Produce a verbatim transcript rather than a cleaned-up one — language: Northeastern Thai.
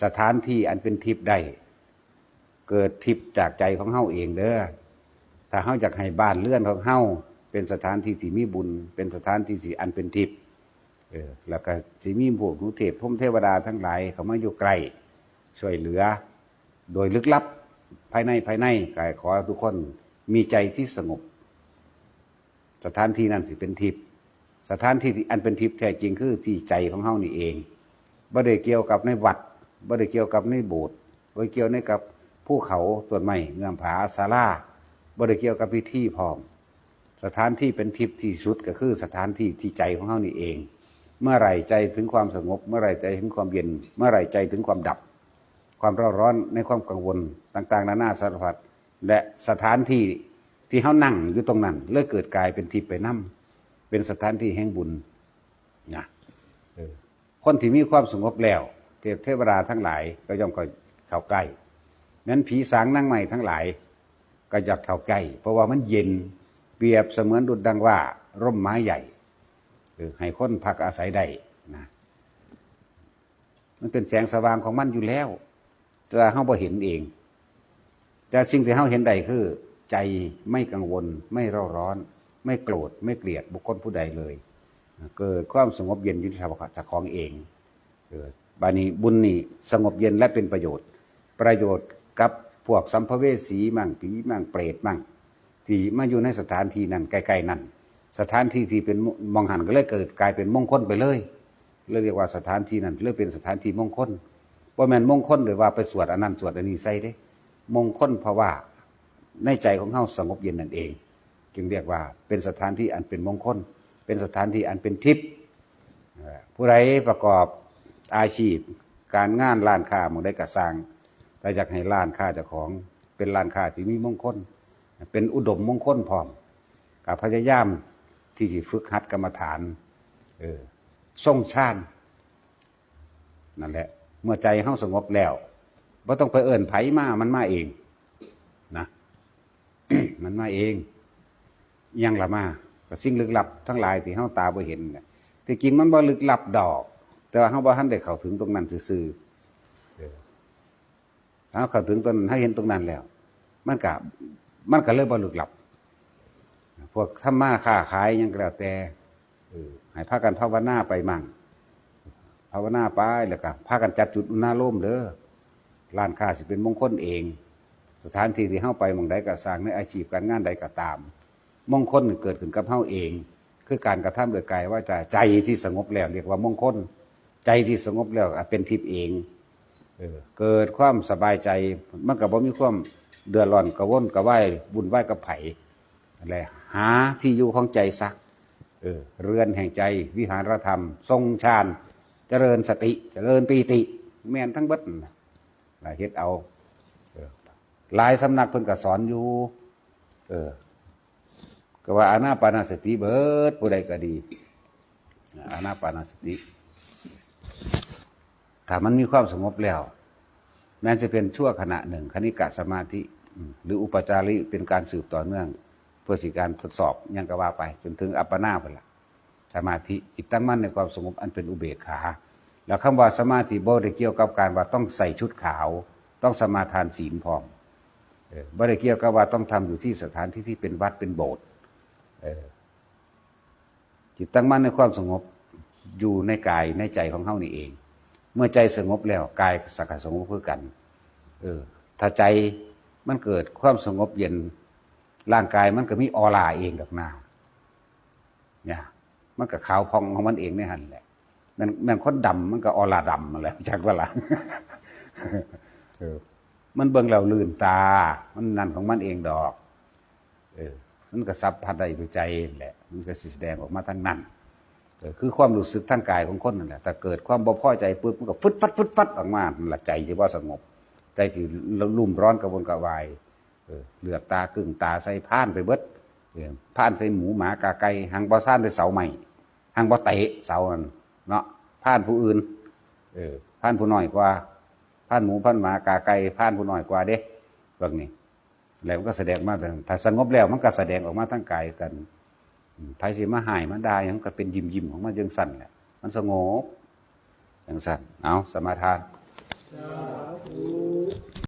สถานที่อันเป็นทิพย์ได้ เกิดทิพย์จากใจของเฮาเองเด้อ ถ้าเฮาอยากให้บ้านเรือนของเฮาเป็นสถานที่ที่มีบุญ เป็นสถานที่ที่อันเป็นทิพย์ เออ แล้วก็สิมีพวกหนูเทพพรหมเทวดาทั้งหลายเข้ามาอยู่ใกล้ ช่วยเหลือ โดยลึกลับ ภายใน ภายใน ก็ขอให้ทุกคนมีใจที่สงบ สถานที่นั้นสิเป็นทิพย์ สถานที่ที่อันเป็นทิพย์แท้จริงคือที่ใจของเฮานี่เอง บ่ได้เกี่ยวกับในวัด บ่ได้เกี่ยวกับในโบสถ์ บ่ได้เกี่ยวในกับภูเขา ต้นไม้ เงื้อมผา ศาลา บ่ได้เกี่ยวกับพิธีพร้อม สถานที่เป็นทิพย์ที่สุดก็คือสถานที่ที่ใจของเฮานี่เอง เมื่อไหร่ใจถึงความสงบ เมื่อไหร่ใจถึงความเย็น เมื่อไหร่ใจถึงความดับ ความเร่าร้อนในความกังวลต่างๆ นานาสารพัด และสถานที่ที่เฮานั่งอยู่ตรงนั้น เลยเกิดกลายเป็นทิพย์ไปนำ เป็นสถานที่แห่งบุญนะ เออ คนที่มีความสงบแล้ว เทพเทวดาทั้งหลายก็ย่อมเข้าใกล้ แม้นผีสางนางไม้ทั้งหลาย ก็อยากเข้าใกล้ เพราะว่ามันเย็น เปรียบเสมือนดุจดังว่าร่มไม้ใหญ่ เออ ให้คนพักอาศัยได้นะ มันเป็นแสงสว่างของมันอยู่แล้ว แต่เฮาบ่เห็นเอง แต่สิ่งที่เฮาเห็นได้คือ ใจไม่กังวล ไม่เร่าร้อน ไม่โกรธ ไม่เกลียดบุคคลผู้ใดเลย เกิดความสงบเย็นอยู่ที่เจ้าของเอง เออ บาดนี้บุญนี่สงบเย็นและเป็นประโยชน์ ประโยชน์กับพวกสัมภเวสีมั่ง ผีมั่ง เปรตมั่ง ที่มาอยู่ในสถานที่นั้น ใกล้ๆนั้น สถานที่ที่เป็นหม่องหั้นก็เลยเกิดกลายเป็นมงคลไปเลย เลยเรียกว่าสถานที่นั้นเลยเป็นสถานที่มงคล บ่แม่นมงคลโดยว่าไปสวดอันนั้นสวดอันนี้ใส่เด้ มงคลเพราะว่าในใจของเฮาสงบเย็นนั่นเอง จึงเรียกว่าเป็นสถานที่อันเป็นมงคล เป็นสถานที่อันเป็นทิพย์ เอ่อ ผู้ใดประกอบอาชีพการงานร้านค้าหม่องใดก็ซ่าง แต่อยากให้ร้านค้าเจ้าของเป็นร้านค้าที่มีมงคล เป็นอุดมมงคลพร้อม ก็พยายามที่สิฝึกหัดกรรมฐาน เออ ทรงฌาน นั่นแหละ เมื่อใจเฮาสงบแล้ว บ่ต้องไปเอิ้นไผมา มันมาเองนะ มันมาเอง อิหยังล่ะมา ก็สิ่งลึกลับทั้งหลายที่เฮาตาบ่เห็นน่ะ ที่จริงมันบ่ลึกลับดอก แต่ว่าเฮาบ่ทันได้เข้าถึงตรงนั้นซื่อๆ เออ เฮาเข้าถึงตรงนั้น เฮาเห็นตรงนั้นแล้ว มันก็ มันก็เลยบ่ลึกลับ พวกทำมาค้าขายหยังก็แล้วแต่ เออ ให้พากันภาวนาไปมั่ง ภาวนาไป แล้วก็พากันจับจุดอุณาโลมเด้อ ร้านค้าสิเป็นมงคลเอง สถานที่ที่เฮาไปหม่องใดก็ซ่าง ในอาชีพการงานใดก็ตาม มงคลเกิดขึ้นกับเฮาเอง คือการกระทำโดยกายวาจา ใจที่สงบแล้วเรียกว่ามงคล ใจที่สงบแล้วเป็นทิพย์เอง เออ เกิดความสบายใจ มันก็บ่มีความเดือดร้อนกระวนกระวายวุ่นวายกับไผ นั่นแหละ หาที่อยู่ของใจซะ เออ เรือนแห่งใจ วิหารธรรม ทรงฌาน เจริญสติ เจริญปีติ แม่นทั้งเบิดนั่นล่ะ เฮ็ดเอา เออ หลายสำนักเพิ่นก็สอนอยู่ เออ ก็ว่าอานาปานสติเบิด ผู้ใดก็ดี อานาปานสติ ถ้ามันมีความสงบแล้ว แม้จะเป็นชั่วขณะหนึ่ง คณิกะสมาธิ อืม หรืออุปจาริเป็นการสืบต่อเนื่อง เพื่อสิการทดสอบ หยังก็ว่าไป จนถึงอัปปนาพุ้นล่ะ สมาธิ จิตตั้งมั่นในความสงบอันเป็นอุเบกขา แล้วคำว่าสมาธิบ่ได้เกี่ยวกับการว่าต้องใส่ชุดขาว ต้องสมาทานศีลพร้อม เออ บ่ได้เกี่ยวกับว่าต้องทำอยู่ที่สถานที่ที่เป็นวัดเป็นโบสถ์ เออ จิตตั้งมั่นในความสงบ อยู่ในกายในใจของเฮานี่เอง เมื่อใจสงบแล้ว กายสักก็สงบคือกัน เออ ถ้าใจมันเกิดความสงบเย็น ร่างกายมันก็มีออร่าเองดอกนา เนี่ย มันก็ขาวผ่องของมันเองในหั่นแหละ แม่น แม่นคนดำมันก็ออร่าดำนั่นแหละ จักว่าล่ะ เออ มันเบิ่งแล้วลื่นตา มันนั่นของมันเองดอก เออ มันก็สัมผัสได้ด้วยใจนั่นแหละ มันก็สิแสดงออกมาทางนั้น เออ คือความรู้สึกทางกายของคนนั่นแหละ ถ้าเกิดความบ่พอใจปุ๊บ มันก็ฟึดฟัดฟึดฟัดออกมา นั่นล่ะใจที่บ่สงบ ใจที่รุ่มร้อนกระวนกระวาย เออ เลือดตากึ่งตาใส่พ่านไปเบิด เออ พ่านใส่หมูหมากาไก่ หังบ่พ่านใส่เสาไม้ หังบ่เตะเสานั่นเนาะ พ่านผู้อื่น เออ พ่านผู้น้อยกว่า พ่านหมูพ่านหมากาไก่ พ่านผู้น้อยกว่าเด้ พวกนี้ แล้วมันก็แสดงมา ถ้าสงบแล้วมันก็แสดงออกมาทางกายกัน อืม ไผสิมาฮ้ายมาด่าหยังก็เป็นยิ้มๆของมันจั่งซั้นแหละ มันสงบจั่งซั้น เอา สมาทาน สา